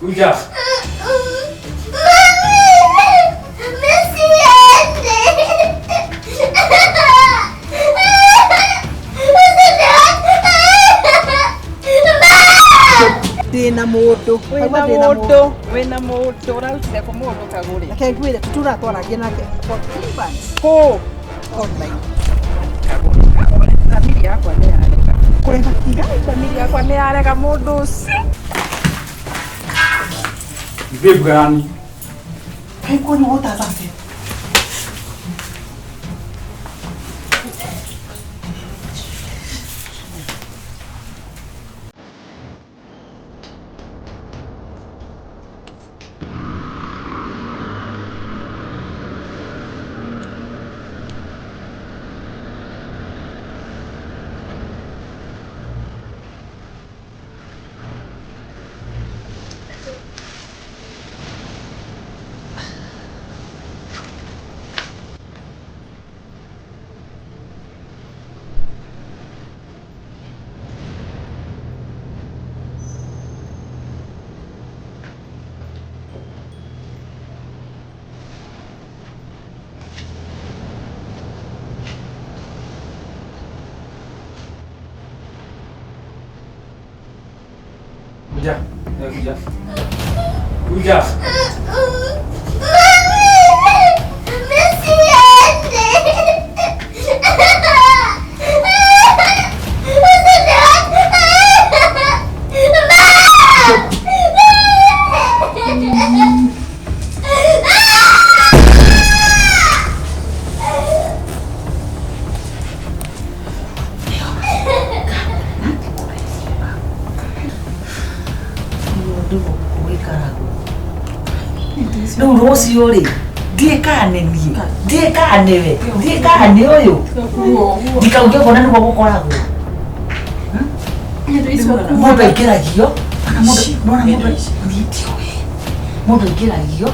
Kuja. Ndĩna mũndũ. Wĩna Ndĩna mũndũ, wĩna mũndũ, ũrarutire kũ mũndũ kagũre? Reke ngwĩre tũratwaragia nake for 3 months Kũ? Online. Kagũre, kagũre. Thamiri yakwa nĩ yarega. Kũrega kĩ? Thamiri yakwa nĩ yarega mũndũ ũcio. Babe gani? Kaĩ kwani wotathate? Kuja. Eh, kuja. Kuja. Mũndũ gũkũ wĩkaragwo rĩu rũciũ rĩ ndiĩ kana nĩ niĩ, ndiĩ kana nĩwe, ndiĩ kana nĩ ũyũ, ndikauge ũguo na nĩguo gũkoragwo. Mũndũ aingĩragio ona mũndũ nona mũndũ niĩ ndiũĩ mũndũ aingĩragio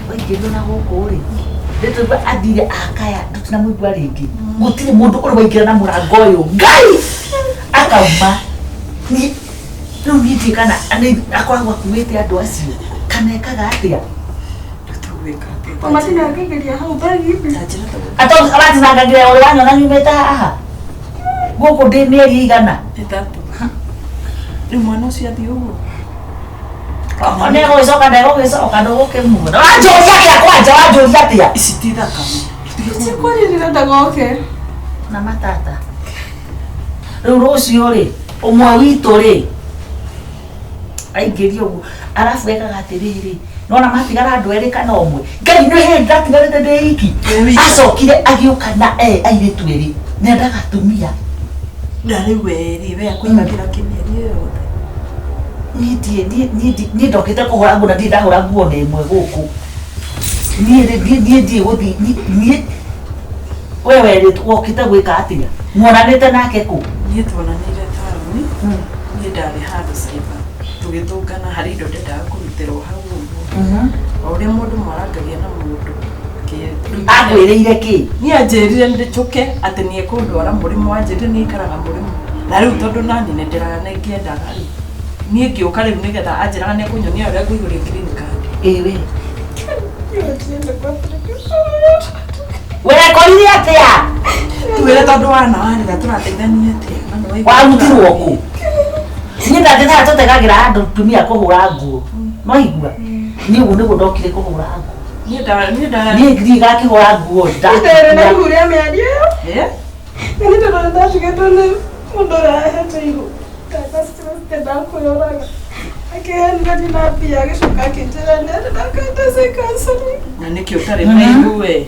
waingĩrio na gũkũ rĩ rĩtũigua athire akaya tũtinamũigua rĩngĩ. Gũtirĩ mũndũ ũrĩ waingĩra na mũrango ũyũ Ngai akauma. Niĩ rĩu niĩ ndiũĩ kana akoragwo akuĩte andũ acio kana ekaga atĩa. Matinangagĩria hau bagi-inĩ. Atinangagĩria ũrĩ wanyona nyumĩte haha gũkũ ndĩ mĩeri igana. Ĩtatũ. Rĩu mwana ũcio athiĩ ũguo. Nĩegũgĩcoka ndegũgĩcoka ndũgũkĩmuona. Wanjũria atĩa kwanja, wanjũria atĩa? Ici ti thakame. Cikwarĩrĩra ndagoke. Na matata. Rĩu rũciũ rĩ, ũmwe witũ rĩ, aingĩrio ũguo, arabu ekaga atĩrĩrĩ, nona matigara andũ erĩ kana ũmwe, Ngai nĩ hĩndĩ ndatigarĩte ndĩ iki, acokire agĩũka na airĩtu erĩ, nĩendaga atumia. Na rĩu we rĩ, we akũigagĩra kĩ mĩeri ĩyo yothe? Niĩ ndiĩ niĩ ndokĩte kũhũra nguo na ndirĩ ndahũra nguo na ĩmwe gũkũ. Niĩ rĩ niĩ ndiĩ gũthiĩ niĩ we werĩtwo wokĩte gwĩka atĩa? Muonanĩte nake kũ? Niĩ tuonanĩire taũni, niĩ ndarĩ handũ cyber, tũgĩtũngana harĩ indo ndendaga kũrutĩrwo hau ũguo. O ũrĩa mũndũ mwarangagia na mũndũ. Akwĩrĩire kĩ? Niĩ anjĩrire njũke atĩ nĩ ekũndwara mũrĩmo, anjĩrire nĩ aikaraga mũrĩmo. Na rĩu tondũ naniĩ nĩ ngĩendaga rĩ, niĩ ngĩũka rĩu nĩgetha anjĩraga nĩ ekũnyonia ũrĩa ngũihũria green card. Ĩĩ we. Wekorire atĩa? Twĩre tondũ wana warĩra tũrateithania atĩa? Na nĩ waigua Warutirwo kũ? Niĩ ndatĩ tũtegagĩra andũ tumia kũhũra nguo. Nĩwaigua? Niĩ ũguo nĩguo ndokire kũhũra nguo. Niĩ nda niĩ nda Niĩ nginya ngakĩhũra nguo Ndĩrĩ na ihu rĩa mĩario ĩyo. Eh? Na nĩ tondũ nĩndatigatwo nĩ mũndũ ũrĩa ahete ihu. Ndana stress ndendaga kwĩyũraga. Akĩhenire ndina mbia agĩcoka akĩnjĩra nĩ ndakaite counseling. Na nĩkĩ ũtarĩ na ihu we?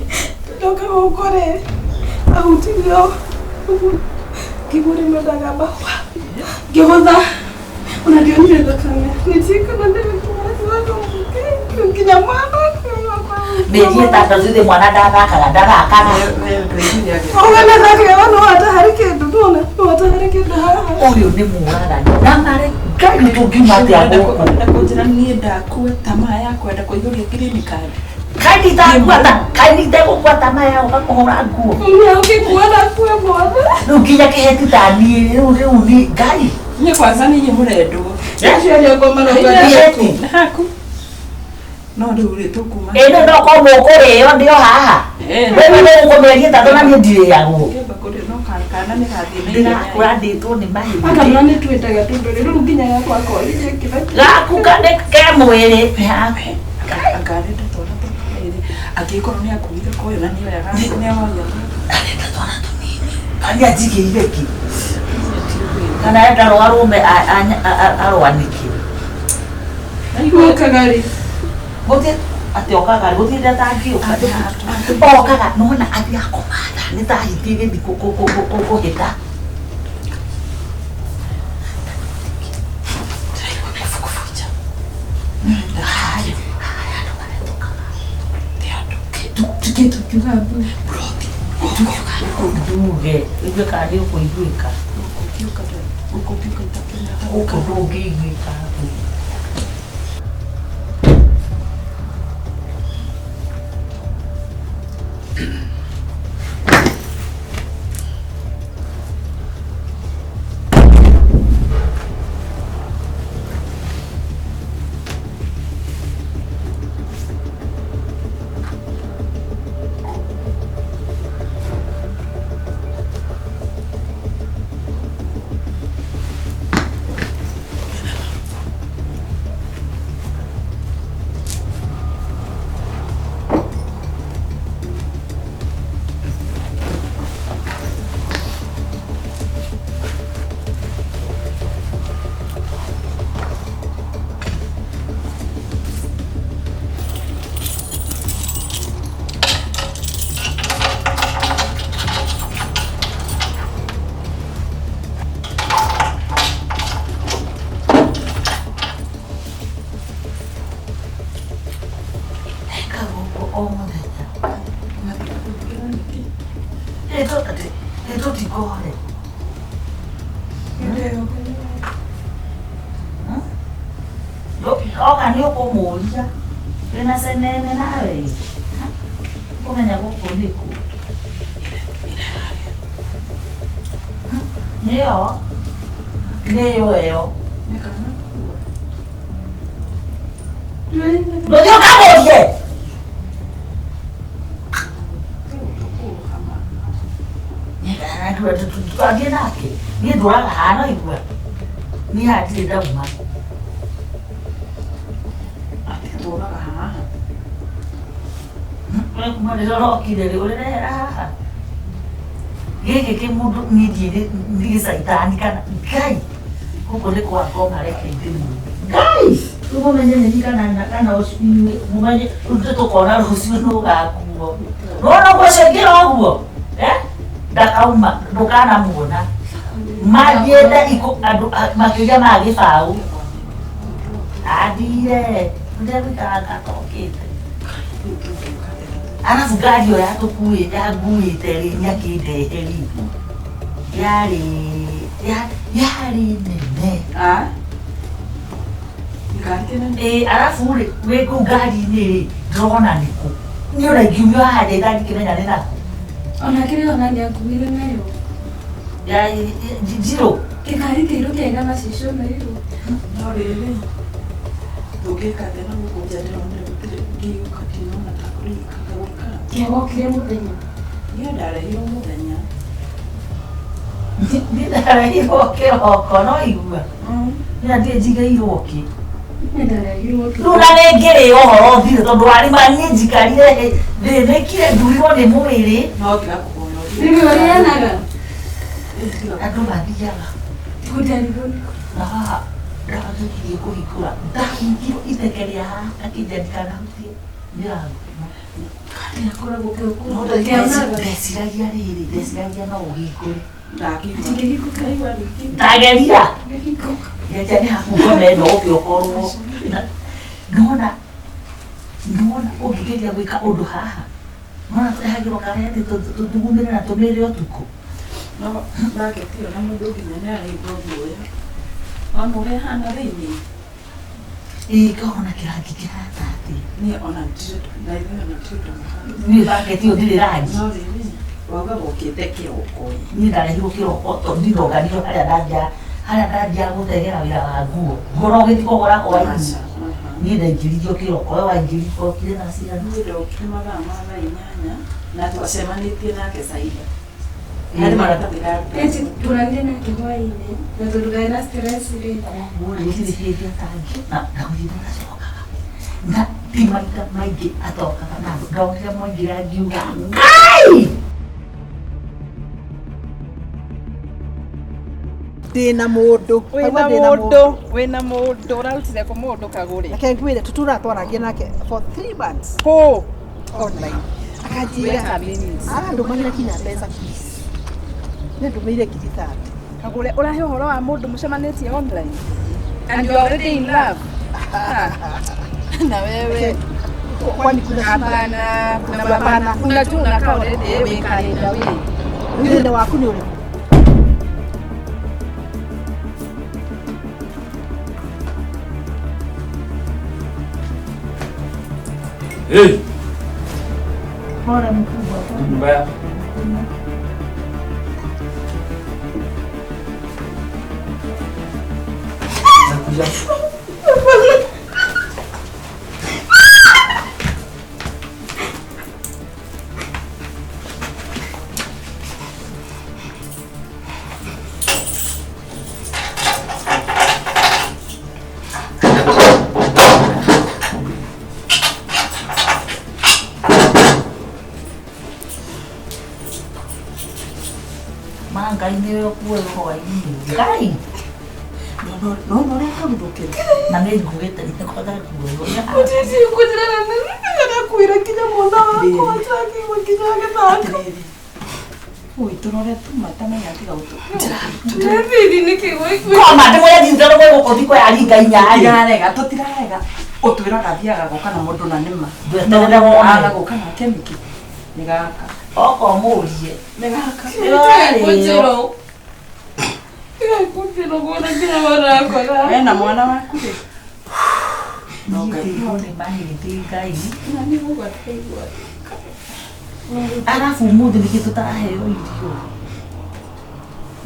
Ndoka gũkũ rĩ, ahutirio ũguo ngĩigua rĩmwe ndagamba ngĩgũtha ona ndionire thakame nĩ kana nginya mwana. Mĩeri 6 thutha mwana ndathakaga ndathakaga. We ndwĩrire agĩ. Harĩ kĩndũ ndona harĩ kĩndũ haha. Ũyũ nĩ mũragani na marĩ Ngai nĩ tũngiuma atĩa gũkũ? Ũrenda kũnjĩra niĩ ndakua tamaa ya kwenda kũihũria green card? Kaĩ nditagũkua, kaĩ nditagũkua tamaa ya gũka kũhũra nguo? Ũngĩkua ndakue mothe. Rĩu nginya kĩheti ta niĩ rĩu rĩu nĩ Ngai. Niĩ kwanza nĩ inyuĩ mũrendwo. Aciari akwa marauga Ĩti. Nĩ haku no rĩu rĩ tũkuma Ĩno no korwo mũkũrĩo ndĩ o haha. Wewe nĩ ũkũmĩaria tatũ na niĩ ndirĩagwo. Kĩamba kũrĩ no kana nĩ gathiĩ na ihenya. Ndĩrakũra ndĩtwo nĩ mahĩndĩ. Akamwana nĩ twĩtaga tondũ rĩu nginya yakwa akorire kĩrĩa Gaku nĩ ke mwĩrĩ. Nĩ haku. Anga arenda twana tũrĩ angĩkorwo nĩ akuire koyo na nĩoyaga nĩoyaga Arenda twana tũnini. Kana anjigĩire kĩ? Kana enda rũarũme arwanĩke. Wokaga rĩ Gũtirĩ atĩ okaga rĩ gũtirĩ atangĩũka. Okaga nona athiaga kũmatha nĩ ta hiti ĩgĩthiĩ kũhĩta. Tuke tukiuga mbu. Nduge igue kana nĩ ũkũiguĩka. Gũkũ ndũngĩiguĩka. Eka gũkũ o mũthenya. Ĩ tũtikore. Oka nĩ ũkũmũria. Wĩna cenene nawe. Ũkũmenya gũkũ nĩkũ. Nĩyo. Nĩyo ĩyo. Ndũthiĩ ũkamũrie. Twathiĩ nake. Niĩ ndũraga haha no igua. Niĩ haha ndirĩ ndauma. Atĩ tũraga haha We kuma rĩrĩa ũrokire rĩ ũrĩrehera haha. Gĩkĩ kĩ mũndũ niĩ ndiĩ nĩ gĩcaitani kana Ngai. Gũkũ nĩ kwa ngoma reke ndĩmwĩre. Ngai! Rĩu mũmenye nĩ niĩ kana kana ũcio inyuĩ mũmenye rĩu tũkona rũciũ nũ ũgakuo. Nĩwona ũguo ũcio ũngĩra ũguo? Eh? Ndakauma ndũkanamuona. Mathiĩte ikũ andũ makĩria ma gĩbaũ. Athire. Ũrĩa gũikaraga atokĩte. Arabu ngari ĩyo yatũkuĩte yanguĩte rĩ nĩakĩndehe rĩ yarĩ yarĩ nene. Ngari kĩnene Ĩ arabu rĩ wĩ kũu ngari-inĩ rĩ ndĩrona nĩkũ. Niĩ ona ingiumio haha nja itangĩkĩmenya nĩ nakũ. Ona kĩrĩa ona nĩ akuire nayo. Ya njirũ. Kĩngari kĩirũ kĩaina macicio mairũ. No rĩrĩ tũngĩka atĩa na gũkũ nja ndĩronire gũtirĩ ngĩũka ndinona ta kũrĩ gũikara. Kĩagokire mũthenya. Niĩ ndarehirwo mũthenya. Niĩ ndarehirwo kĩroko no igua. Niĩ ndirĩ njigĩirwo kĩ. Niĩ ndarehirwo Rĩu na nĩ ngĩrĩ ũhoro ũthire tondũ warima niĩ njikarire thĩnĩkire ndurirwo nĩ mwĩrĩ. No tiga kũhoya ũthiĩ. Rĩu ũrĩanaga. Andũ mathiaga. Gũtarigwo. Na haha ndagĩkirie kũhingũra ndahingirwo itheke rĩa haha akĩnja ndikanahutie mĩrango. Akoragwo No kĩonaga. ndeciragia rĩrĩ ndeciragia no ũhingũre. Kĩngĩhingũka. Ndageria. Kĩngĩhingũka. Ngeja nĩ hakuhĩ ngoma ĩno ũke ũkorwo. Nona nona ũngĩgeria gwĩka ũndũ haha. Nona tũrehagĩrwo karĩa tũthugumĩre na tũmĩrĩre ũtukũ. No ndaketi ĩyo na mũndũ nginya nĩ araigua guoya. Ona ũrĩa ĩhana thĩinĩ. Ĩ ngahona kĩrangi kĩhana atĩa. Niĩ ona ndirĩ na ithuĩ ona ndirĩ ndamũhana. Niĩ baketi ĩyo ndirĩ rangi. No rĩrĩ wauga gũkĩte kĩroko ĩ. Niĩ ndarehirwo kĩroko tondũ niĩ ndonganirwo harĩa ndathiaga Harĩa ndathiaga gũthegera wĩra wa nguo nguo no ũgĩthiĩ kũgũra hwainĩ niĩ ndaingĩririo kĩroko we waingĩririo okire na ciana. Niĩ ndokire mathaa ma thaa 8 na twacemanĩtie nake Saida. Harĩ maratathi ndaruta. Eti turanire nake hwainĩ na tondũ ndarĩ na stress rĩ. Koguo rĩ gũtirĩ hĩndĩ atangĩ na gũthiĩ mũgacokaga na ti maita maingĩ atokaga na andũ ndonire mwaingĩra ngiuga Ngai. Ndĩna mũndũ. Wĩna Kaigua ndĩna mũndũ, wĩna mũndũ, ũrarutire kũ mũndũ kagũre? Reke ngwĩre tũtũra twaragia nake for 3 months Kũ? online. Akanjĩra Wait a minute. arandũmagĩra kinya mbeca please. Nĩ ndũmĩire 30,000. Kagũre, ũrahe ũhoro wa mũndũ mũcemanĩtie online and you are already in love. Ah. Na wewe Kwani kuna shida? Hapana, kuna Hapana. mabana. Kuna tu unakaa already wĩ kalenda wĩ. Thĩna waku nĩ ũrĩkũ? Hey, Pole mkubwa. Mbaya. Nakuja. Ma Ngai nĩwe ũkuoe hwainĩ Ngai. No ũrĩa kaguthũkĩra. Na nĩ nguĩte nĩkwaga nguo. Gũtirĩ kũnjĩra na nĩndakuire nginya mwana wakwa tũrakĩigua nginya agĩthaka. Atĩrĩrĩ. Ui, tũrore tu matamenya tiga gũtũ. Ndĩreciria nĩkĩ gũikuĩte. Koma ndĩmwĩre nditano gwĩ gũkũ thikũ ya ringa inyarĩ. Tũtirarega, tũtirarega. Ũtwĩraga athiaga gũka na mũndũ na nĩma. Ndweterere wone. Aga gũka nake nĩkĩ? Nĩ gaka. Oka ũmũrie. Nĩ gaka. Kũnjĩra. Kũnjĩra kuona nginya mwana wakwa. We na mwana waku rĩ. No Ngai nĩ mahĩndĩ Ngai. Na nĩ gũkwa ndĩraigua. Arabu ũmũthĩ nĩkĩ tũtaraheo irio?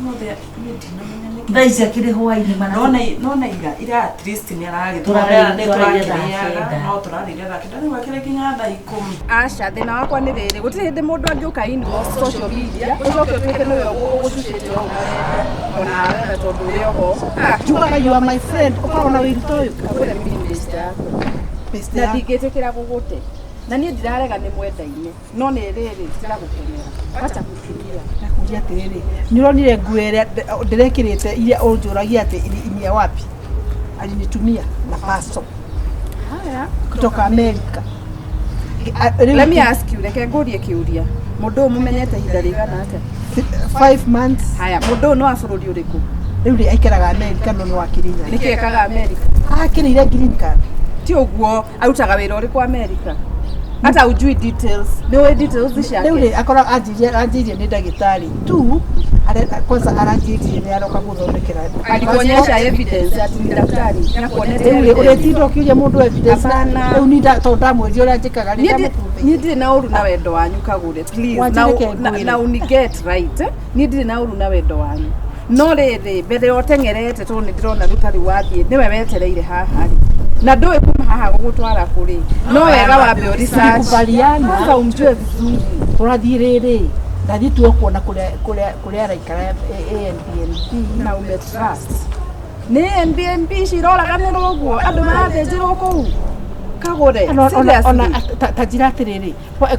Ũmũthĩ niĩ ndinamenya nĩkĩ. Thaa ici akĩrĩ hwainĩ mana. Nona ira ira at least nĩ Tũrarĩire aragĩtũrarĩire thaa kenda. no tũrarĩire thaa 9 rĩu akĩrĩ nginya thaa 10. Aca, thĩna wakwa nĩ rĩrĩ, gũtirĩ hĩndĩ mũndũ angĩũka inbox social media, ũcoke ũtuĩke nĩwe ũgũcucĩte o ũrenda, ona wewe tondũ ũrĩ oho. Ah, Njugaga you are my friend ũkoragwo na wĩru ta ũyũ. Kagũre mimi nĩ best yakwa. Best Na yaku. ndingĩtĩkĩra gũgũte. Na niĩ ndirarega nĩ mwendaine, no nĩ rĩrĩ ndiragũkenera. Wacha gũkiria. Nakũria atĩrĩrĩ, nĩ ũronire nguo ĩrĩa ndĩrekĩrĩte iria ũnjũragia atĩ ni ya wapi? Alinitumia na paso Haya. kutoka Amerika. Let me ask you, reke ngũrie kĩũria. Mũndũ ũyũ mũmenyete ihinda rĩigana atĩa? 5 months. Haya, mũndũ ũyũ nĩ wa bũrũri ũrĩkũ? Rĩu rĩ aikaraga Amerika no nĩ wa Kĩrĩnyaga. Nĩkĩ ekaga Amerika? Akĩrĩire green card. Ti ũguo, arutaga wĩra ũrĩkũ Amerika? Hata ujui details. Nĩ ũĩ details ciake? Rĩu rĩ akorwo anjirie nĩ ndagĩtarĩ tu kwanza aranjirie nĩ aroka gũthondekera. Alikuonyesha evidence ati ni daktari. Nakuonete Rĩu rĩ evidence. ũrĩtinda ũkĩũria mũndũ evidence. Hapana. Rĩu ni tondũ ndamwĩrire ũrĩa njĩkaga rĩ Niĩ ndamũprove. niĩ ndirĩ na ũru na wendo wanyu kagũre please. Wanjĩre Na reke na, ngwĩre. na uni get right eh? Niĩ ndirĩ na ũru na wendo wanyu no rĩrĩ mbere ya ũteng'erete tondũ nĩ ndĩrona rĩu tarĩu wathiĩ nĩwe wetereire haha rĩ na ndũĩ kuma haha gũgũtwara kũrĩ no wega wambe ũ research. Tulikubaliana. Kwanza umjue vizuri. Tũrathiĩ rĩrĩ ndathiĩ tu kuona kũrĩa araikara Airbnb. Na ume trust nĩ Airbnb ciroraganĩrwo ũguo andũ marathĩnjĩrwo kũu kagũre. Ona Seriously. ta njĩra atĩrĩrĩ,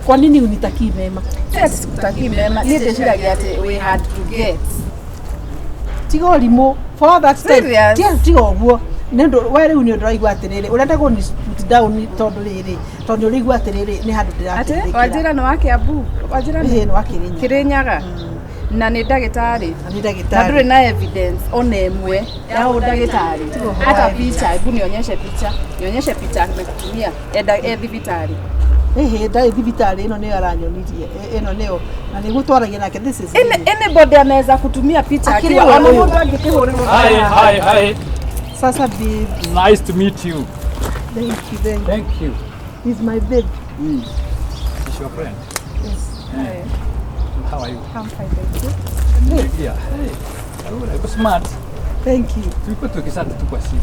kwa nini unitakii mema? Yes, sikutakii mema. Niĩ ndĩciragia atĩ we had to get. Tiga ũrimũ for all that time. Serious? Tiga ũguo nĩ ũndũ we rĩu nĩ ũndũ ũraigua atĩrĩrĩ ũrenda kũ put down tondũ rĩrĩ tondũ ũraigua atĩrĩrĩ nĩ handũ Atĩ ndĩrateithĩkĩra. Wanjĩra nĩ wa Kiambu, wanjĩra Ĩĩ, nĩ wa Kĩrĩnyaga. Kĩrĩnyaga na nĩ ndagĩtarĩ. Na nĩ Na ndagĩtarĩ. ndũrĩ na evidence ona ĩmwe ya ũndagĩtarĩ hata picha. Hebu nionyeshe picha, nionyeshe picha amekutumia enda e thibitarĩ. Ĩhĩ ndarĩ thibitarĩ ĩno nĩyo aranyonirie ĩno nĩyo na nĩguo twaragia nake this is Anybody anaweza kutumia picha Akĩrĩ akiwa we ona ũyũ. mũndũ angĩkĩhũrĩrwo. Hi, hi, hi. Sasa babe. Nice to meet you. Thank you, thank you. Thank you. He's my babe. He's your friend. Yes. Yeah. How are you? I'm fine, thank you. Yeah. Hey, you're smart. Thank you. Tulikuwa tukisati tu kwa simu.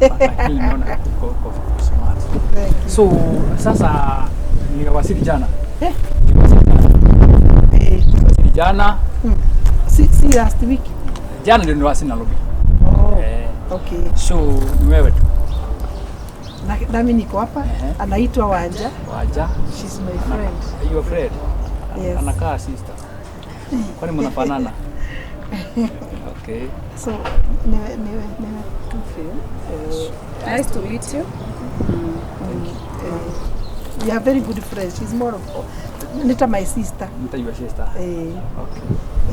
Lakini nimeona uko smart. Thank you. So sasa nikawasili jana. Eh? Nikawasili jana. Eh, Nikawasili jana. si last week. Jana ndio niliwasili Nairobi. Oh, Eh, okay. so ni wewe tu. Nami niko hapa. Ehe. Anaitwa Wanja. Waja. She's my friend. Your friend. Yes. Anakaa sister. Kwani mnafanana? Okay. So niwe. Nice to meet you. We are very good friends. She's more of nita my sister. Nita your sister. Eh, Okay.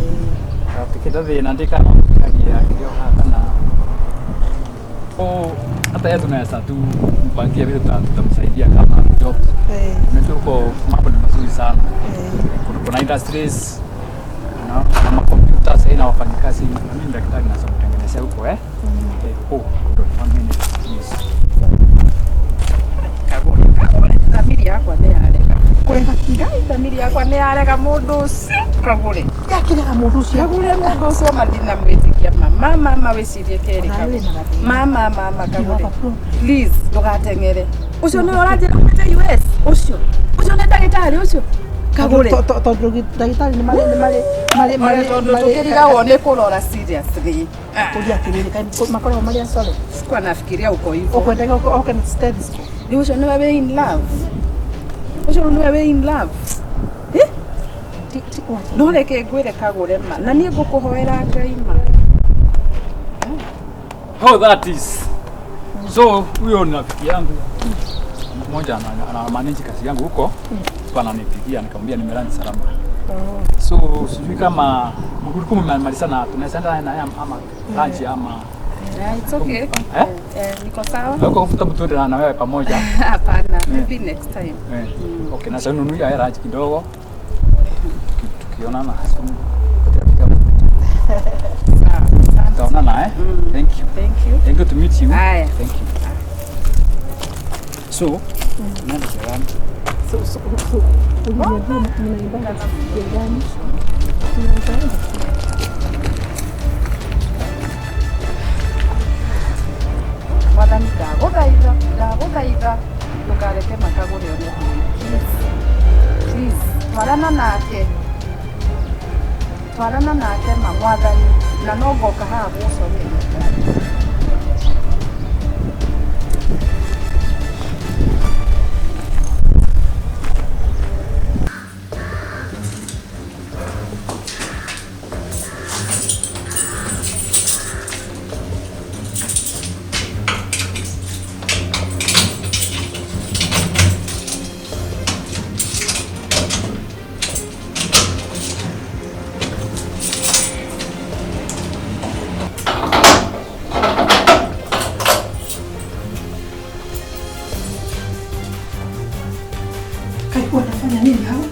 eh. Tukita thina ndikanagia kĩrĩa ũhaha kana oh, hata yeye tunaweza tu mpangia vile tutamsaidia kama job. Eh, Unajua huko mambo ni mazuri sana. eh. Kuna industries na kuna makompyuta sasa na wafanyikazi na mimi daktari naweza kutengenezea huko eh. Eh, oh, hold on one minute please. Kagure, kagure. Thamiri yakwa nĩ yarega. Kũrega Ngai, thamiri yakwa nĩ yarega mũndũ ũcio. Kagure. yakĩrega mũndũ ũcio. Kagure mũndũ ũcio ma ndinamwĩtĩkia ma. Mama, mama wĩcirie kerĩ Nawe kagure. wĩna gathĩna. Mama, mama kagure. You have a problem. Please, ndũgateng'ere. Ũcio nĩwe ũranjĩra umĩte US. Ũcio. Ũcio nĩ ndagĩtarĩ ũcio. Kagure. Tondũ ndagĩtarĩ nĩ marĩ nĩ marĩ marĩ marĩ Tondũ tũkĩrigagwo nĩ kũrora seriously. kũria atĩrĩrĩ kaĩ makoragwo marĩ acore. Sikuwa nafikiria uko hivyo. Ũkwendaga oke na stethoscope. Rĩu ũcio nĩwe wĩ in love. Ũcio rĩu nĩwe wĩ in love. Eh? Ti wacha. No reke ngwĩre kagũre ma. Na niĩ ngũkũhoera Ngai ma. Oh, that is. So huyo ni rafiki yangu mmoja ana manage kazi yangu huko. So ananipigia nikamwambia nimelani salama. So sijui kama mlikuwa mmemalizana tunaweza enda naye ama lunch ama Yeah, it's okay. Eh? Eh, niko sawa. Huko kufuta mtu na wewe pamoja. Hapana, maybe next time. Eh. Okay, na sasa nunuia hela lunch kidogo. Tukionana Sawa. Asante. tutaonana eh. Thank you. Thank you. Thank you to meet you. Haya. Thank you. So, nani jirani? So uliniambia mnaimbaga gani? Tunaweza enda? Mwathani ndagũthaitha, ndagũthaitha ndũkareke makagũre one thĩna. Please. Please, twarana nake. Twarana nake ma mwathani na no ngoka haha gũgũcokeria ngatho. Kai wanafanya nini hawa?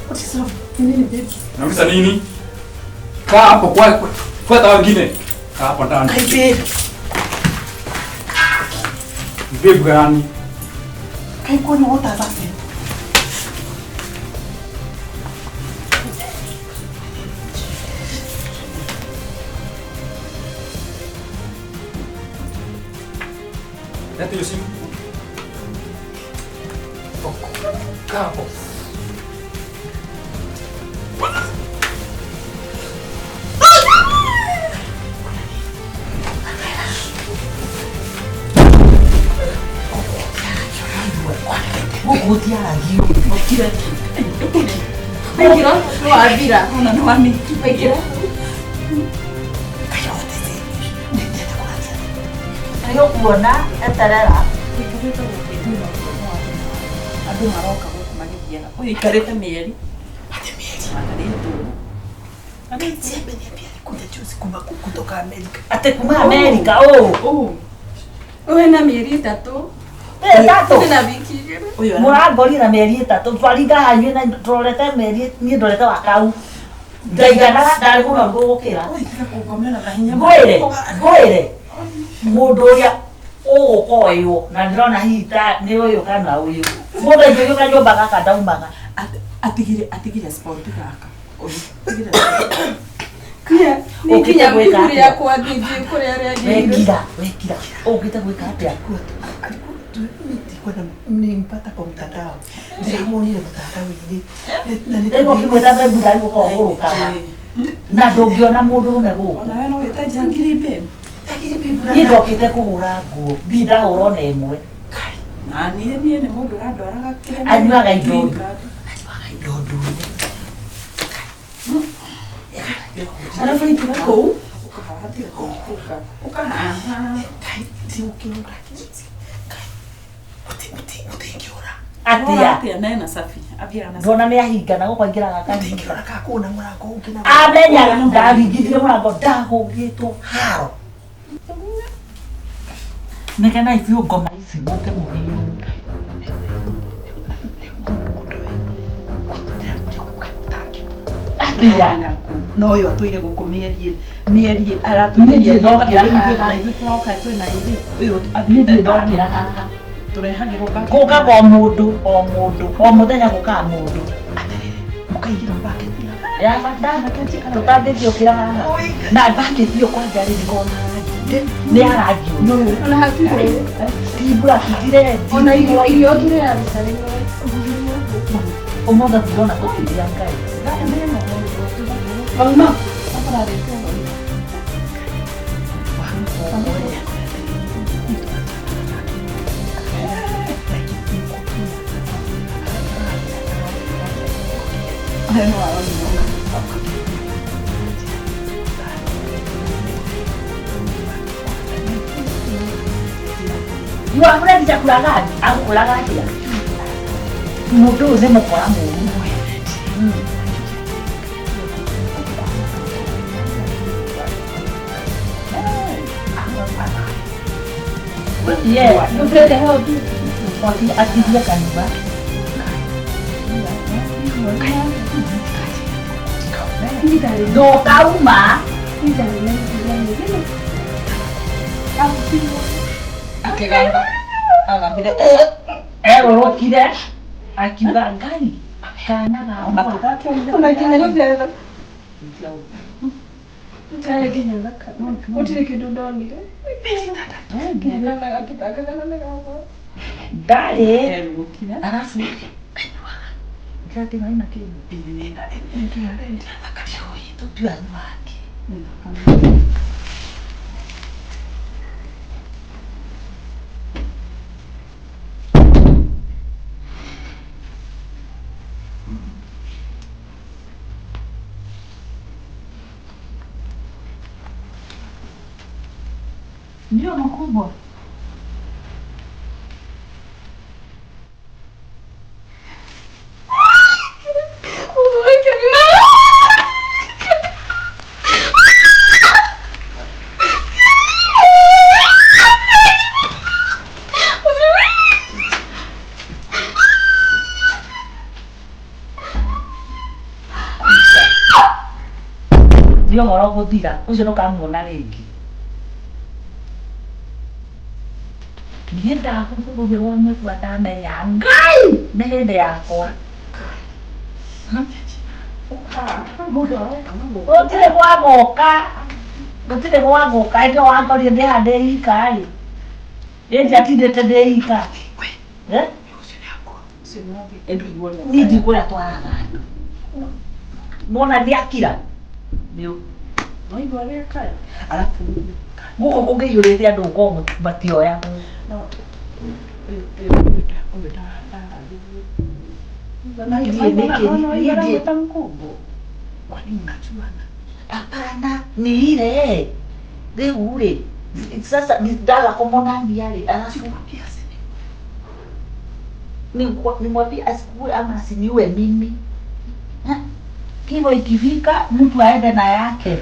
What is wrong? Ni nini baby? Nauliza nini? Kaa hapo kwa fuata wengine. Kaa hapo ndani. Kai babe. Babe gani? Kai kwani what has happened? Leta hiyo simu. Kaa hapo. Gũkũ gũtiaragio. Waingĩra, nĩwathira, ona nĩwami. Waingĩra. Kai what is it? Nĩndĩrenda kũraria. Nĩũkuona eterera. Ũikarĩte gũkũ thutha andũ maroka gũkũ magĩthiaga. Ũyũ aikarĩte mĩeri. Ate mieri. Makarĩtwo. Jembe niambia alikuja juzi kuma kutoka Amerika. Atĩ kuma Amerika ũ. Ũũ. Ũyũ na mĩeri ĩtatũ. Ĩtatũ. Na wiki igĩrĩ. Ũyũ Mũrangorire na mĩeri ĩtatũ twaringa hanyu na tũrorete mĩeri niĩ ndorete wa kau. Ndaiganaga ndarĩ mũnoru gũgũkĩra. Ũyũ tiga kũngomera na hinya. Ngwĩre, ngwĩre mũndũ ũrĩa ũgũkoywo na ndĩrona hihi ta nĩ ũyũ kana ũyũ. Mũndũ aingĩrio kanyũmba gaka ndaumaga. Atigire sport gaka. Ũyũ, atigire sport. Nĩ nginya Ũkĩte gwĩka ihu atĩa? rĩakwa ndinjũĩ kũrĩa rĩagĩire. Wekira, wekira. Ũkĩte gwĩka atĩa? Ndikwenda nilimpata kwa mtandao, ndĩramuonire mtandao-inĩ na Rĩu ũkĩmwĩta bebu ndarĩ gũka ũgũrũkaga. Na ndũngĩona mũndũrũme gũkũ. Ona we no wĩte njangiri babe. Niĩ ndokĩte kũgũra nguo, ndirĩ ndagũra ona ĩmwe. Na niĩ niĩ nĩ mũndũ ũrandwaraga kĩrĩa. Anyuaga indo Green ndune. card. Anyuaga indo ndune. Arabu aingĩra kũu ũkahaha tiga kũhũka. Ũkahaha. Ũtingĩũra Atĩa? Atĩa na ena safi. Athiaga na safi. Ndona nĩ ahingana gũkũ aingĩraga akahinga. ũtingĩũra kakũna mũrango ũngĩ na Amenyaga ndaringithirie mũrango ndahũngĩtwo haro. Negenai biũ ngoma ici mũke mũhĩrwo. Atĩa? no ũyũ atũire gũkũ mĩeri mĩeri aratũire Niĩ ndirĩ ndokĩra haha. Ithuĩ tũroka twĩna ithuĩ. Ũyũ Niĩ ndirĩ ndokĩra haha. Tũrehagĩrwo Gũkaga o mũndũ o mũndũ o mũthenya gũkaga mũndũ. mũkaigĩra mbaketi Ya bata tũtangĩthiũkĩra haha. Na mbaketi ĩyo kwanja rĩ ndĩkoragwo na rangi. Nĩ ya rangi ũyũ. Ona hatirĩ. Ti mbura ti Ona irio irio tũrĩaruta rĩmwe. Ũmũthĩ tirona tũkĩria Ngai. Mauma. You are ready chakula gani? Agũkũraga atĩa? Mũndũ ũyũ nĩ mũkora mũũru. Yeah. Atirie kanua. Ndũkauma. Akĩgamba. Agambire. Erũrũkire akiuga Ngai kana gakwa. Ona nginya gũthiĩ Ndarĩ nginya thakame. Gũtirĩ kĩndũ ndonire. Nginya kana gakĩthaka thakame gakwa. Ndarĩ. Erũrũkire. Arabu anyuaga. Ndĩratĩ maĩ na kĩndũ. Tũtue anyuaga kĩ. Ndio makubwa. Ndio ũhoro gũthira ũcio ndũkamuona rĩngĩ. Niĩ ndahũthũrwo mũigua ndamenya Ngai nĩ hĩndĩ yakwa. Gũtirĩ gwa gũka gũtirĩ gwa gũka hĩndĩ ĩyo wankorire ndĩ haha ndĩ ika rĩ ĩ ndiatindĩte ndĩ ika. Eh? Niĩ ndiũĩ kũrĩa atwaraga andũ. Nĩwona nĩakira? Waigua ũrĩa akaya? Arabu Gũkũ kũngĩiyũrĩte andũ gũkorwo matioyagwo. no ũyũ ũyũ ũyũ Niĩ nĩkĩ- niĩ ndamwĩta mkũmbũ. Kwani mnajuana? Hapana, ni ile rĩu rĩ sasa ndaga kũmonania rĩ alafu nimwambie asikue ama asiniue mimi. Ha? Kifo ikifika mtu aende na yake.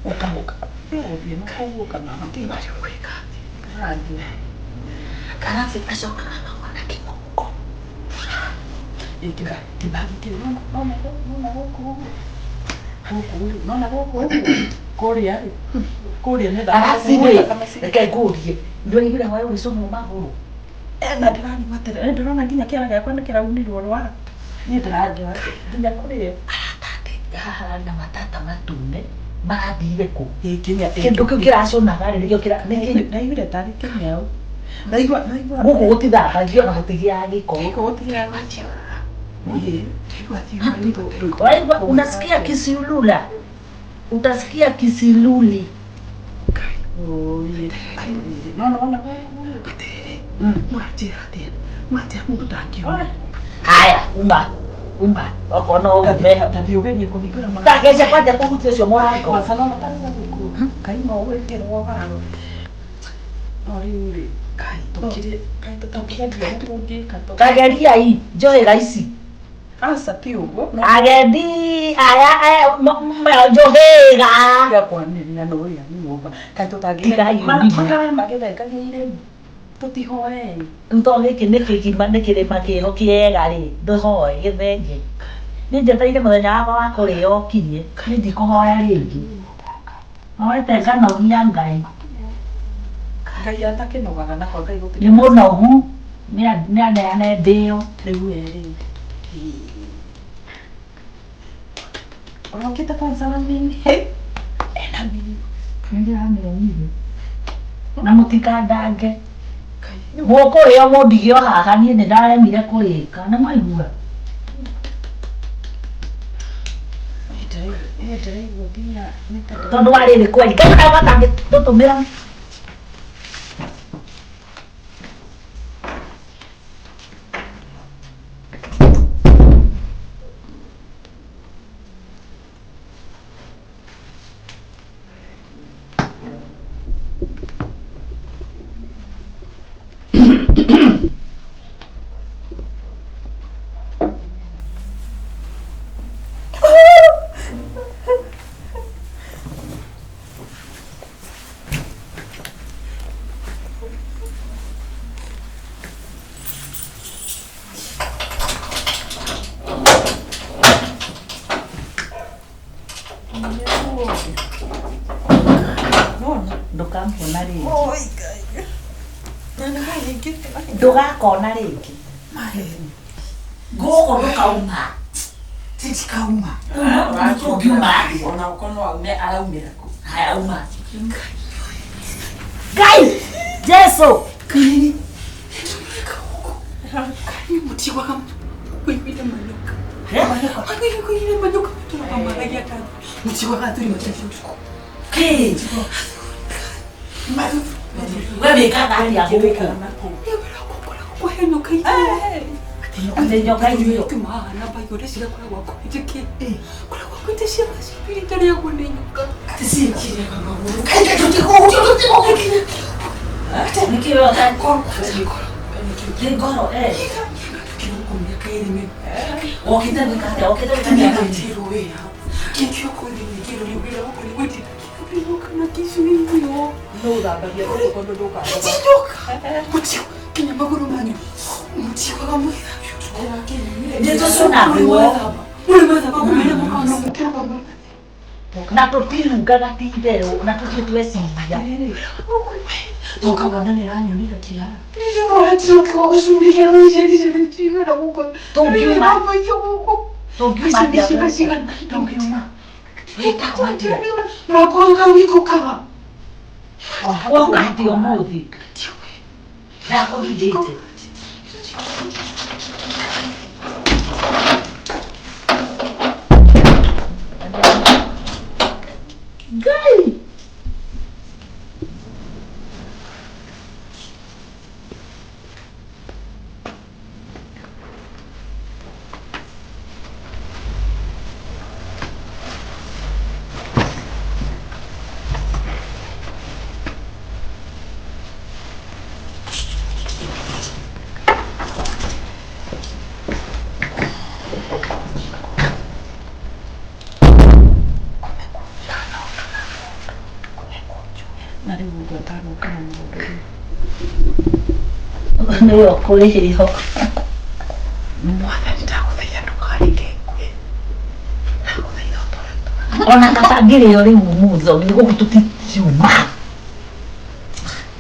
Ũka ũka. Ũgũthiĩ na kũu kana Rangi. Alafu acokaga akauga na kĩng'ũngũ. Ĩkĩra kĩbagi kĩu. Nona nona gũkũ ũguo. Gũkũ ũguo. Nona gũkũ ũguo. Kũrĩa rĩ. Kũrĩa nĩ thakame. Alafu rĩ reke ngũrie ndũraiguire hwaĩ ũgĩcũnwo magũrũ? Na ndĩranyua atĩrĩ, nĩ ndĩrona nginya kĩara gĩakwa nĩ kĩraunirwo rwara. Niĩ ndĩranyua nginya kũrĩa. Haha hararĩ na matata matune marathire kũ? Ĩ, Kĩndũ kĩu kĩraconaga rĩ nĩkĩo kĩra nĩkĩ Ndaiguire tarĩ kĩnyau. Ndaigua ndaigua. Gũkũ gũtithambagio na gũtigĩaga gĩko. Gũkũ gũtigĩaga gĩko. Ĩ, ndaigua thiũrũrũ. Waigua unasikia kisilula, utasikia kisiluli. No no no. Mũranjĩra atĩa? Mũranjĩra mũndũ ndangĩona. Haya, uma uma, okorwo no ume. Tathiĩ ũgerie kũhingũra mũrango. Ndageria kwanja kũhutia ũcio mũrango. Kwanza no matarĩ gũkũ. Kaima ũgwĩkĩrwo watho. No rĩu rĩ, kai tũkire kai tũkĩendia ũrĩa tũngĩka tũ. Kageriai njohĩga ici. Aca ti ũguo. No Agendi aya aya njohĩga. tiga kwanĩrĩra na ũrĩa nyũmba. Kaĩ tũtangĩ Tigai ũrimũ. Makaya magĩthengagia irĩma. Tũtihoei. Nto gĩkĩ nĩ kĩgima nĩ kĩrĩma kĩho kĩega rĩ, ndũhoe gĩthenge. Niĩ njetereire mũthenya wakwa wa kũrĩo ũkinye, niĩ ndikũhoya rĩngĩ. Hoete nganogia Ngai. Ngai atakĩnogaga na kwa Ngai gũtirĩ. Nĩ mũnogu, nĩ aneane ndĩo. Rĩu we rĩ. Ũrokĩte kwanza na mini. Ena mini. Nĩndĩramĩonire. Na mũtikandange. Mũkũrĩo mũndige o haha niĩ nĩndaremire kũrĩka. Nĩ mwaigua? Ndĩraigua nginya nĩ ta Tondũ wa rĩrĩ kweli, Ngai nao matangĩtũtũmĩra. Ndũkamona rĩngĩ. Ndũgakona rĩngĩ. Gũkũ ndũkauma. Titikauma. Ũngiuma atĩa? Ona okorwo no aume araumĩra kũ. Haya uma. Ngai! Jesu! Mũtigwaga kũiguire manyoka. Eh? Kũiguire manyoka tũrakamaragia ta. Mũtigwaga athuri matarĩ ũtukũ. Kĩ? We wĩkaga atĩa gũkũ? Kũhe nyoka irio. Atĩ nyoka irio. Tũmahana mbaigũ cigakoragwo akuhĩte kĩ. Koragwo akuhĩte ciana cibiri itarĩagwo nĩ nyoka. Nĩkĩ we ũta- Nĩ ngoro, eh. Kĩroko mĩaka ĩrĩ mĩru. Wokĩte gwĩka atĩa? Wokĩte gwĩka atĩa? Nĩngatirwo wĩra. Kĩkĩoko nĩngĩrwo wĩra wakwa nĩ gwĩtĩra kĩroko na kĩcuirio. No ũthambagia gũkũ tondũ ndũkaroga. Tindoka. Mũtigwa kinya magũrũ manyu. Mũtigwaga mwĩthambia ũtukũ. Nĩtũcũnagwo. Mũrĩ mwethamba kumĩra mũkona mũkĩroka Na tũtirungaga ti itherũ na tũtirĩ tweciria. Ũkawona nĩ ĩranyonire kĩara. Tũngiuma tũngiuma atĩa gũkũ? Tũngiuma. Wĩtagwo atĩa? Woka atĩa ũmũthĩ? Ndakũhithĩte. Ngai! Na rĩu ũguo atanoka na mũndũ rĩ. Nĩwe ũkũrĩhĩo. Mwathani ndagũthaitha ndũkareke ngue. Ndagũthaitha ũtũre. Ona kaba ngĩrĩo rĩu ũmũthĩ nĩ gũkũ tũtiuma.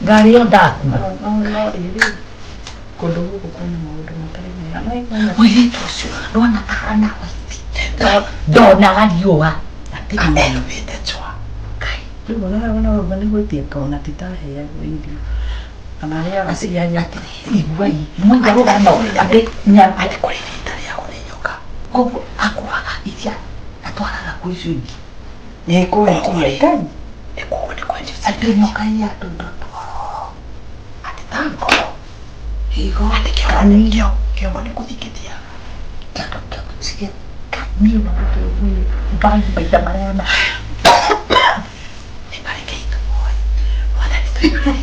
Ngarĩo ndakua. No no ĩrĩ. Kũndũ gũkũ kwĩna maũndũ matarĩ mega. No ĩkwenda Mũirĩtu ũcio ndwona ahana waithi. Ndonaga riũa. Erũmĩte chwa. Rĩu ona ona ũguo nĩ gwĩtia ngona titaheagwo irio. Kana arĩaga cia nyoka. Iguai, mwaigua rũgano atĩ Atĩ kũrĩ rita rĩagwo nĩ nyoka. Koguo akuaga iria atwaraga kwĩ icio ingĩ. Nĩ kwendia Ngai. Nĩ koguo nĩ kwendia Atĩ nyoka ĩrĩa tũindo twororo. Atĩ ta ngoro. Higo. Atĩ kĩongo kĩongo nĩ kũthingithia. Niĩ na maita marĩa na Nĩ kareke itũhoe. Mwathani tũiguĩre.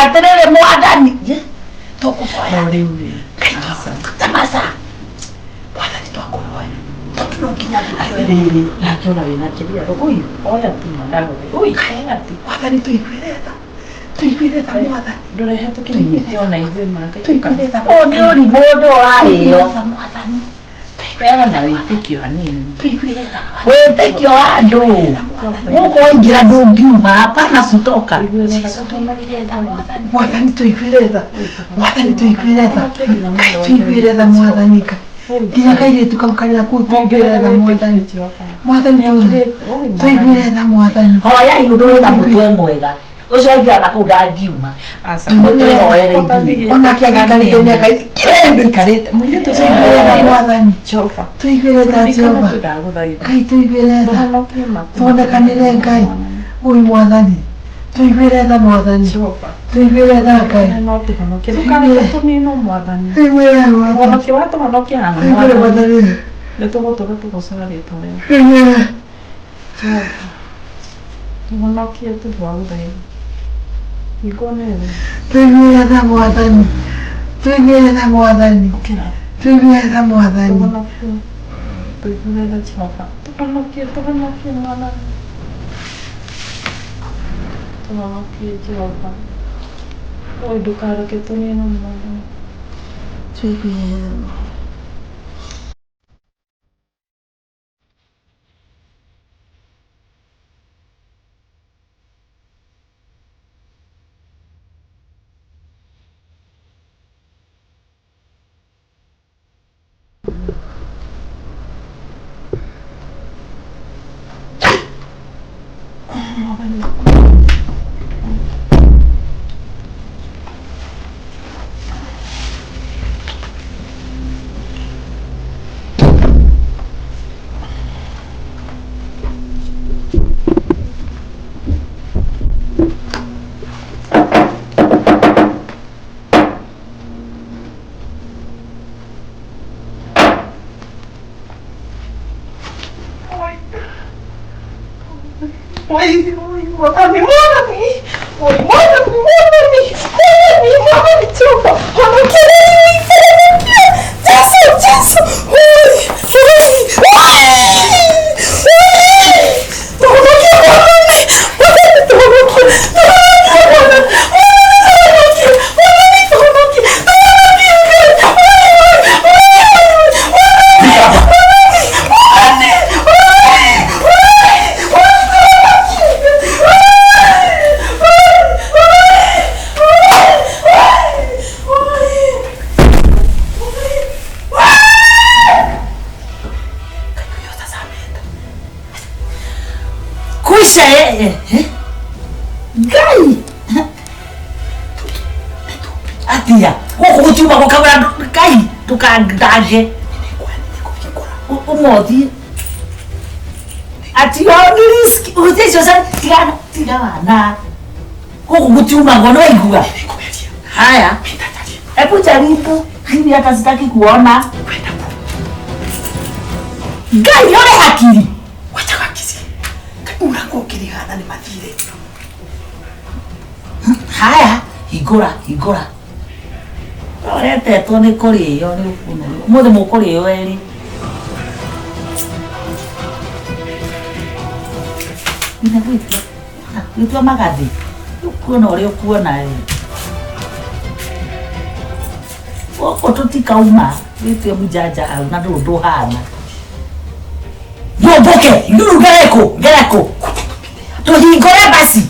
Atĩrĩrĩ mwathani. Tũkũhoya. No rĩu rĩ. Ngai Tamaca. Mwathani twakũhoya. Tondũ no nginya ndũkĩoe. Rĩrĩ nake ona wĩna kĩrĩa ũi oya tu ndagũre. Ũi oya tu. Mwathani tũiguĩre tha. Tũiguĩre tha mwathani. Ndũrehe tũkĩnyite ona ithuĩ manga. Tũiguĩre tha. Ũyũ nĩ ũrimũ ũndũ ũrarĩo. Tha mwathani. Peana na wĩtĩkio hanini. Tũiguĩre tha. Wĩtĩkio wa andũ. Gũkũ waingĩra ndũngiuma hapana kutoka. Mwathani tũiguĩre tha. Mwathani tũiguĩre tha. Ngai tũiguĩre tha mwathani. Nginya kairĩtu kau karĩ kũu tũiguĩre tha mwathani. Mwathani tũiguĩre tha mwathani. Hoyai ũndũ wĩna mũtwe mwega. Ũcio aingĩra na kũu ndangiuma. Mũtwĩhoere ithuĩ. Onake angĩikarĩte mĩaka kĩrĩa Ikarĩte mũirĩtu ũcio Tũiguĩre tha mwathani. Jehova. Tũiguĩre tha Jehova. Ndagũthaitha. Ngai tũiguĩre tha. Tũhonokie maku. Tuonekanĩre Ngai. Ũi mwathani. Tũiguĩre tha mwathani. Jehova. Tũiguĩre tha Ngai. No tũhonokie. Ndũkareke tũninwo mwathani. Tũiguĩre mwathani. Ũhonokie watũhonokia haha Tũiguĩre mwathani. mwathani. Nĩ tũgũtũra tũgoocaga rĩtwa rĩaku. Tũiguĩre. Tũhonokie tũgũthaitha. Hingo nene. Tũiguĩre tha mwathani. Tũiguĩre tha mwathani. Ũkĩra. Tũiguĩre tha mwathani. Tũhonokie. Tũiguĩre tha Jehova. Tũhonokie, tũhonokie mwathani. Tũhonokie Jehova. Oi ndũkareke tũninwo mwathani. Tũiguĩre tha. Oi, mwathani, mwathani. Oi, mwathani, mwathani. Mwathani, mwathani, Jehova. Honokia, honokia. Jesu, Jesu. Oi, oi, oi. Oi. Tuhonokie, mwathani. Mwathani, tuhonokie. Tuhonokie, mwathani. Mwathani, tuhonokie. Mwathani, tuhonokie. Tuhonokie, Ngai. Oi, oi, oi, oi. Mwathani, mwathani, oi, oi, oi, tuhonokie. Kuisha eh, eh. Ngai. Atia. Gũkũ gũtiuma gũkagũra Ngai ndũkandange. Ũmothiĩ. Ati risk ũhũthie icio cia tigana tigana. Gũkũ gũtiumagwo nĩ waigua. Haya. Hebu jaribu. Mimi hata sitaki kuona. Ngai ũrĩ hakiri. Wacha gakici. Mũrango ũkĩrigana nĩ mathire. Haya, hingũra, hingũra. Ũretetwo nĩ kũrĩo nĩ ũkũnũrwo. Ũmũthĩ mũkũrĩo erĩ. Nginya gwĩtua. Gwĩtua magathĩ. Ũkuona ũrĩa ũkuona ĩ. Gũkũ tũtikauma. Wĩtue mũjanja hau na ndũrĩ ũndũ ũhana. Nyũmbũke, nduru ngereko, ngereko. Tũhingũre basi.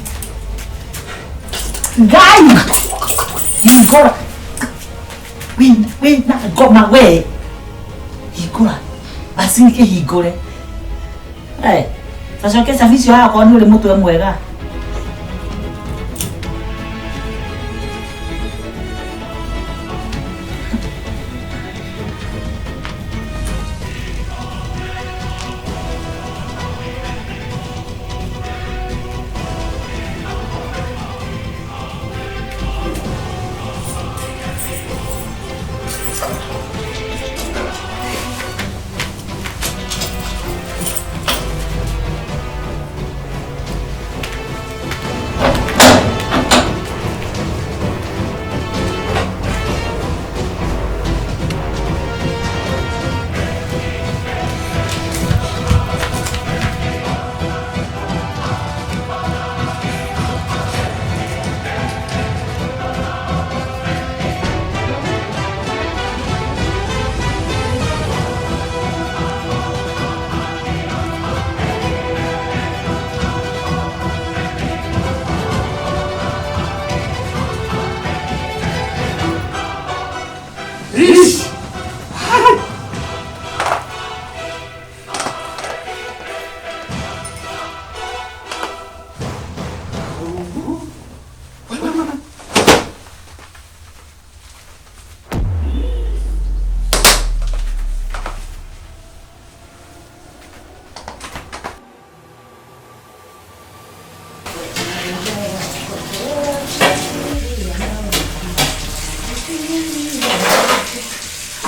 Ngai. Hingũra. Wĩna ngoma we. Hingũra. Basi kĩhingũre. Eh, tacoke cabi icio haha okorwo nĩ ũrĩ mũtwe mwega.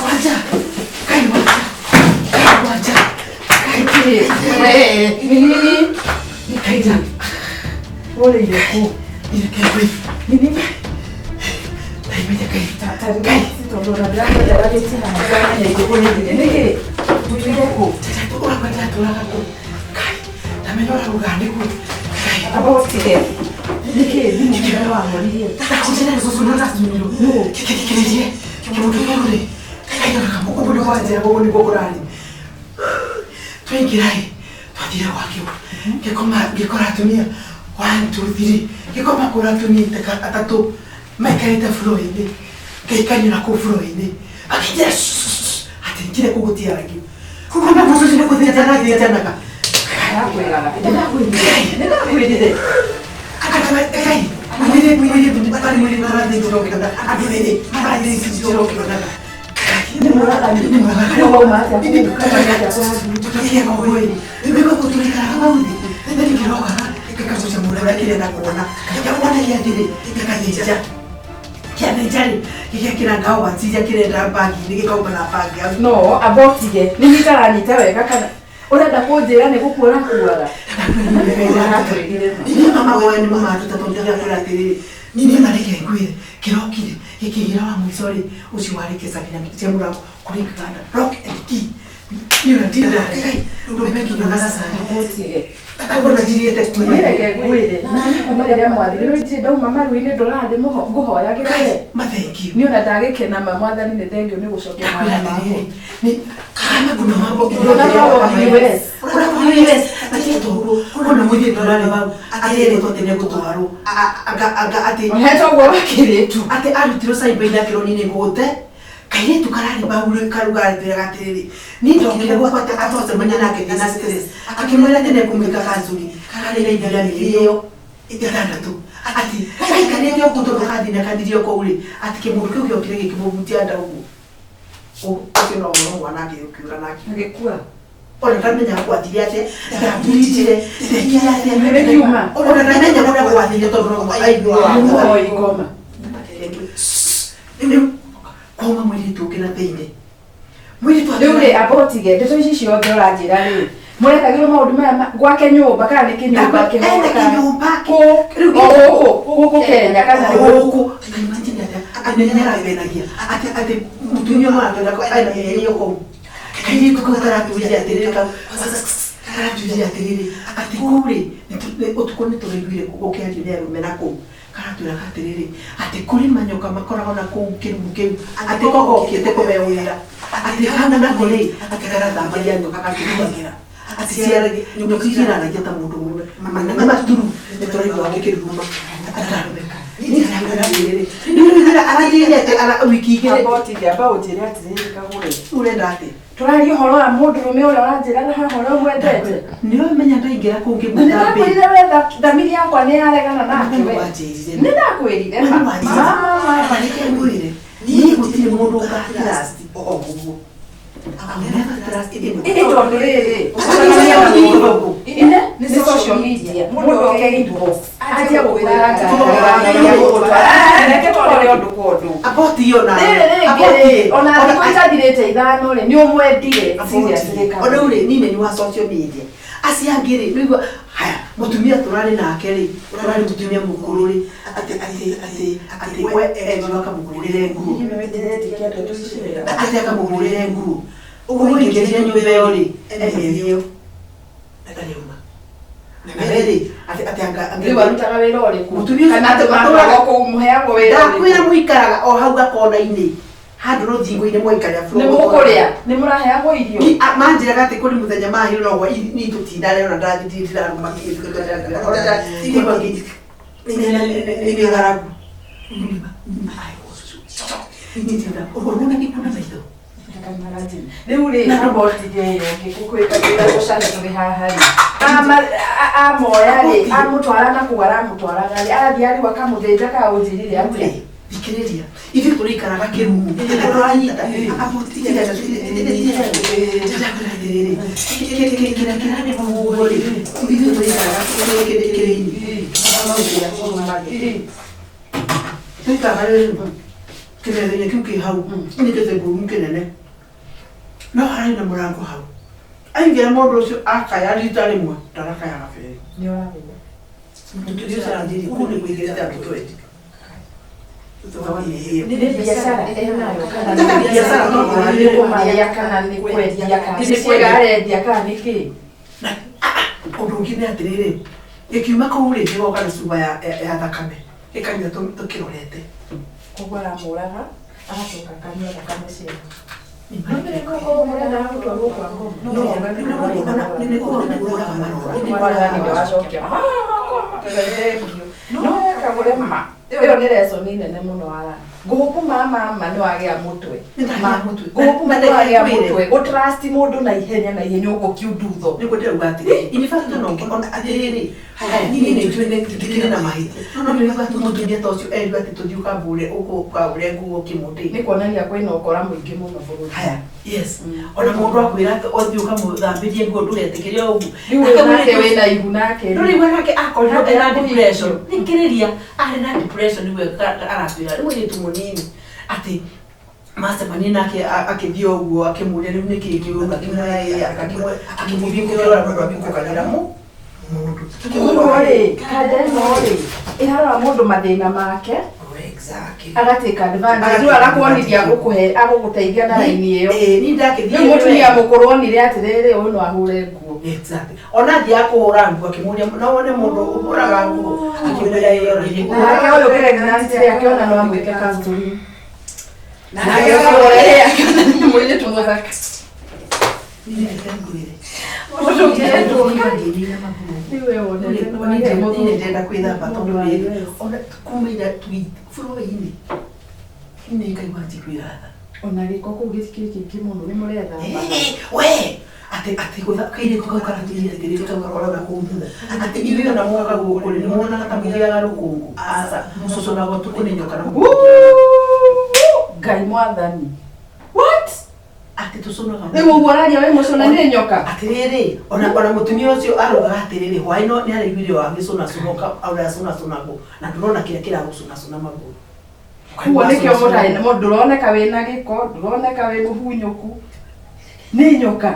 Wacha. Kai wacha. Kai wacha. Kai. Ni nini? Kaija. Ũrĩire kũ? Kai kai. Ni nini? Kai kai. Kai. Tondũ ona ndĩrakwenda ndagĩtie haha ndĩramenya ingĩkũrĩthire. Nĩkĩ? Tũtwire kũ? Ũrakwenda tũraga kũ? Kai. Ndamenya ũrauga nĩkuo. Kai. Amba ũtige. Nĩkĩ thimũ ĩno wahoririe? Ndakũnjĩra cũcũ na ndacumirwo. Kĩkĩrĩrie. Kĩmũndũ kĩu rĩ. Kai ũguo nĩguo wanjĩra ũguo nĩguo kũrarĩ. Twaingĩra ĩ, twathire gwakĩo. Ngĩkoma ngĩkora atumia 1 2 3 ngĩkoma kũra atumia atatũ maikarĩte floor-inĩ. Ngaikanio na kũu floor-inĩ. Akĩnjĩra atĩ njire kũu gũtiaragio. Kuma kũu nĩ gũthĩnjana thĩnjanaga. Ndakwĩraga. Nĩndakwĩrire. No, amba ũtige. Nĩ niĩ itaranyita wega kana ũrenda kũnjĩra nĩ gũkua ũrakuaga? Niĩ mama wewe nĩ mama atuta tondũ ndĩrakwĩra atĩrĩrĩ niĩ na reke ngwĩre kĩrokire gĩkĩgĩra wa mũico rĩ ũcio warĩ kĩcabi na cia mũrango kũringana rock and key niĩ ona ndirarĩ ndũmekinya na sasa Ũtige. ona njirĩte Niĩ reke ngwĩre. Na niĩ kuma rĩrĩa mwathire rĩu ndirĩ ndauma maru-inĩ ndũrathiĩ ngũhoyagĩra we. mathengio Niĩ ona ndagĩkena ma mwathani nĩ thengio nĩ gũcokia ndakwĩra mwana makwa. atĩrĩrĩ nĩ kana kuna mambo Ũrona wa US. ũrakuwa US atĩtwo ũguo mũirĩtu ũrarĩ wau atĩrĩtwo atĩ nĩegũtwarwo anga atĩ Ũhetwo ũguo wakĩrĩtu. atĩ arutirwo cyber-inĩ akĩrwo niĩ nĩngũgũte kairĩtu kararĩ bau rĩ karuga atwĩraga atĩrĩrĩ niĩ ndokire gwakwa atĩ atwacemania nake ndĩna stress akĩmwĩra atĩ nĩekũmwĩka kanzuri kararĩ na ihinda mĩeri ĩyo ĩtandatũ atĩ gaikarĩte ũguo tondũ kathiĩ na kathirie kũu rĩ atĩ kĩmũndũ kĩu gĩokire gĩkĩmũhutia nda ũguo ũcio no ũhoro mwana akĩũra nake Agĩkua. ona ndamenya gwathire atĩa ndamburitire ndekire atĩa Nĩkiuma. ona ndamenya kũrĩa gwathire tondũ no aiguaga Nĩ mũhoi ngoma. rĩu kwauma mũirĩtu ũngĩ na thĩinĩ mũirĩtu Rĩu rĩ amba ũtige ndeto ici ciothe ũranjĩra rĩ mũrekagĩrwo maũndũ maya gwake nyũmba kana nĩ kĩnyũmba ena kĩnyũmba kũ o gũkũ gũkũ Kenya kana nĩ gũkũ gũkũ imagine atĩa atĩ nĩ arabenagia atĩ atĩ mũtumia ũmwe aratwĩra ena mĩeri ĩyo kũu kairĩtu kau karatwĩrire atĩrĩrĩ kau karatwĩrire atĩrĩrĩ atĩ kũu rĩ ũtukũ nĩ tũraiguire gũkĩario nĩ arũme na kũu karatwĩraga atĩrĩrĩ atĩ kũrĩ manyoka makoragwo na kũu kĩrumu kĩu atĩ kogokĩte kũheo wĩra atĩ hau nako rĩ atĩ karathamagia nyoka gakĩrumagĩra atĩ ciaragia nyoka ciaranagia ta mũndũ mũrũme nĩ maturu nĩ tũraigua gĩkĩruruma atararũmeka arathiire atĩ wiki igĩrĩ Amba ũtige amba ũnjĩre atĩrĩrĩ kagũre ũrenda atĩ Tũraria ũhoro wa mũndũrũme ũrĩa ũranjĩraga haha ũrĩa ũmwendete. Nĩ ũmenya ndaingĩra kũngĩ Na nĩ ndakwĩrire we thamiri yakwa nĩ yaregana nake we. Nĩ ndakwĩrire ma. Ma. Niĩ gũtirĩ mũndũ ũgatrust o ũguo. I will never trust anyone. Ĩ tondũ rĩrĩ, ũcemanagia na mũndũ. Ine nĩ social media. Mũndũ oke inbox. Anjie gũkwĩra ngari. Reke tũrore ũndũ kwa ũndũ. Aboti iyo nayo. Rĩrĩ rĩngĩ rĩ, ona thikũ itathirĩte 5 rĩ, nĩ ũmwendire. Seriously Ona rĩu rĩ, niĩ nĩ wa social media. Acio angĩ rĩ, nĩguo haya mũtumia tũrarĩ nake rĩ, ũrarĩ mũtumia mũkũrũ rĩ, atĩ atĩ atĩ atĩ we enjwo akamũhũrĩre nguo. Atĩ akamũhũrĩre nguo. Ũguo ingĩrire nyũmba ĩyo rĩ, emerio. Ndarĩuma. Na we rĩ, atĩ atĩ anga Rĩu arutaga wĩra ũrĩkũ? Mũtumia ũcio Kana atĩ matwaragwo kũu mũheagwo wĩra Ndakwĩra ũrĩkũ? mũikaraga o hau gakona-inĩ. Handũ rũthingo-inĩ mwaikarĩra Nĩ mũkũrĩa? Nĩ mũraheagwo irio? Ni manjĩraga atĩ kũrĩ mũthenya mahirwo no gwa ni tũtindarĩ ona ndathiĩ ndirarũma nĩ ng'aragu. Ũrona gĩkuũ na maitho. Rĩu rĩ, abotige ĩyo ĩngĩ gũkwĩkagĩra gũcane tũrĩ haha rĩ. Amoya rĩ, amũtwara na kũu aramũtwaraga rĩ, arathiĩ arĩu akamũthĩnja kana ũnjĩrire atĩa? Thikĩrĩria, ithuĩ tũrĩikaraga kĩrumu tũranyita kĩrĩa kĩrarĩ ũguo rĩ, ithuĩ tũrĩikaraga kĩrĩinĩ tũikaraga kĩmetha-inĩ kĩu kĩ hau nĩ gĩtengũrumu kĩnene no hararĩ na mũrango hau aingĩra mũndũ ũcio akaya rita rĩmwe ndarakayaga berĩ mũtumia ũcio aranjĩrire kũu nĩ kũingĩrĩte andũ twendi. Nĩ biacara enayo kana Nĩ biacara tondũ nĩ kũmarĩa kana nĩ kwendia kana nĩ ciĩga arendia kana nĩ kĩ? Ũndũ ũngĩ nĩ atĩrĩrĩ, gĩkiuma kũu rĩ gĩgoka na cuba ya thakame gĩkanyua tũkĩrorete. Koguo aramũraga agacoka akanyua thakame ciake. No mũrendaga gũtwarwo kwa ngoma. Mwathani nĩwacokia no kagũre ma ĩyo nĩ lesson nene mũno wara ngũgũkũma mama nĩ wagĩa mũtwe ngũgũkũma nĩ wagĩa mũtwe gũtrust mũndũ na ihenya na ihenya ũguo kiundutho. Nĩguo ndĩrauga atĩrĩ, in fact ona ũngĩ ona atĩrĩrĩ, haya niĩ nĩ njũĩ nĩ ndikĩrĩ na mahĩtia no nĩ ũrauga atĩ mũtumia ta ũcio erirwo atĩ tũthiĩ ũkambũre ũkagũre nguo kĩmũndĩ. Nĩ kuonania kwĩna ũkora mũingĩ mũno bũrũri. Haya, yes, ona mũndũ akwĩra atĩ ũthiĩ ũkamũthambĩrie nguo ndũgetĩkĩre o ũguo. Rĩu ũyũ nake wĩna ihu nake rĩ. Ndũrĩ nake akorirwo ena depression. Thikĩrĩria, arĩ na depression nĩguo aratwĩra rĩu mũirĩtu mũnini atĩ macemania nake akĩthiĩ o ũguo akĩmũria rĩu nĩkĩ kĩũru akĩmwĩra akĩmũthiĩ kũrora mũndũ akĩmũkanĩra mũndũ. Koguo rĩ, kanda ĩno rĩ ĩrarora mũndũ mathĩna make Exactly. agatake advantage rĩu agakuonithia agũkũhe agũgũteithia na raini ĩyo. Ĩĩ, niĩ ndakĩthiĩ Rĩu mũtumia mũkũrũ onire atĩrĩrĩ ũyũ no ahũre nguo. Exactly. Ona athiaga kũhũra nguo akĩmũria no wone mũndũ ũhũraga nguo akĩmwĩra ĩĩ ona niĩ Nake ũyũ pregnant rĩ akĩona no amwĩke counseling. Nake Nake ũyũ akĩona nĩ mũirĩtu mũthaka. Mũndũ ũngĩendwo. Rĩu we wonete nĩ wagĩa mũthũngũ. Ndĩrenda kwĩthamba tondũ rĩrĩ ona kuma ira bũrũri-inĩ nĩ ngaigua njiguĩra tha. Ona gĩko kũu gĩtikĩrĩ kĩingĩ mũno nĩ mũrethamba. We atĩ atĩ kairĩtu kau karatwĩrire atĩrĩrĩ kau gakoragwo kũu thutha atĩ ithuĩ ona mwoka gũkũ rĩ nĩ muonaga ta mũgĩaga rũkũngũ aca mũcũcũnagwo tukũ nĩ nyoka na Ngai mwathani. What? Atĩ tũcũnaga Rĩu ũguo ũraria wĩ mũcũna nĩ nyoka. Atĩrĩrĩ, ona mũtumia ũcio araugaga atĩrĩrĩ hwaĩ no nĩ araiguire o agĩcũnacũna ũrĩa acũnacũnagwo na ndũrona kĩrĩa kĩragũcũnacũna magũrũ. Koguo nĩkĩo mũtarĩ na ndũroneka wĩna gĩko, ndũroneka wĩ mũhunyũku. Nĩ nyoka.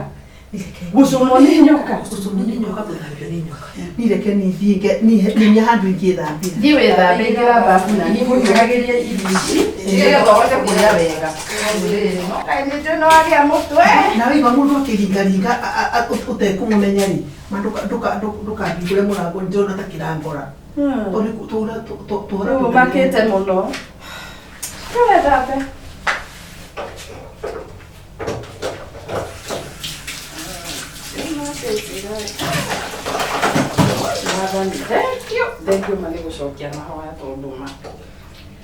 Gũcũnwo nĩ nyoka. Gũcũnwo nĩ nyoka, gũthambio nĩ nyoka. Niĩ reke niĩ thiĩ nginya handũ ingĩthambĩra. Thiĩ wĩthambe ingĩra bafu na niĩ ngũhiũhagĩrie irio ici nĩgetha ũhote kũrĩa wega. No kaĩ nĩ njũĩ nĩ wagĩa mũtwe. Na waigua mũndũ akĩringaringa ũtekũmũmenya rĩ, ma ndũkahingũre mũrango ndĩrona ta kĩrangora. Tondũ Rĩu ũmakĩte mũno. Thiĩ wĩthambe. Mwathani, thank you. Thank you ma nĩ gũcokia mahoya tondũ ma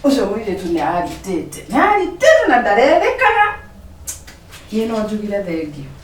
ũcio mũirĩtu nĩ aritĩte nĩ aritĩte na ndarerĩkana. Niĩ no njugire thengio.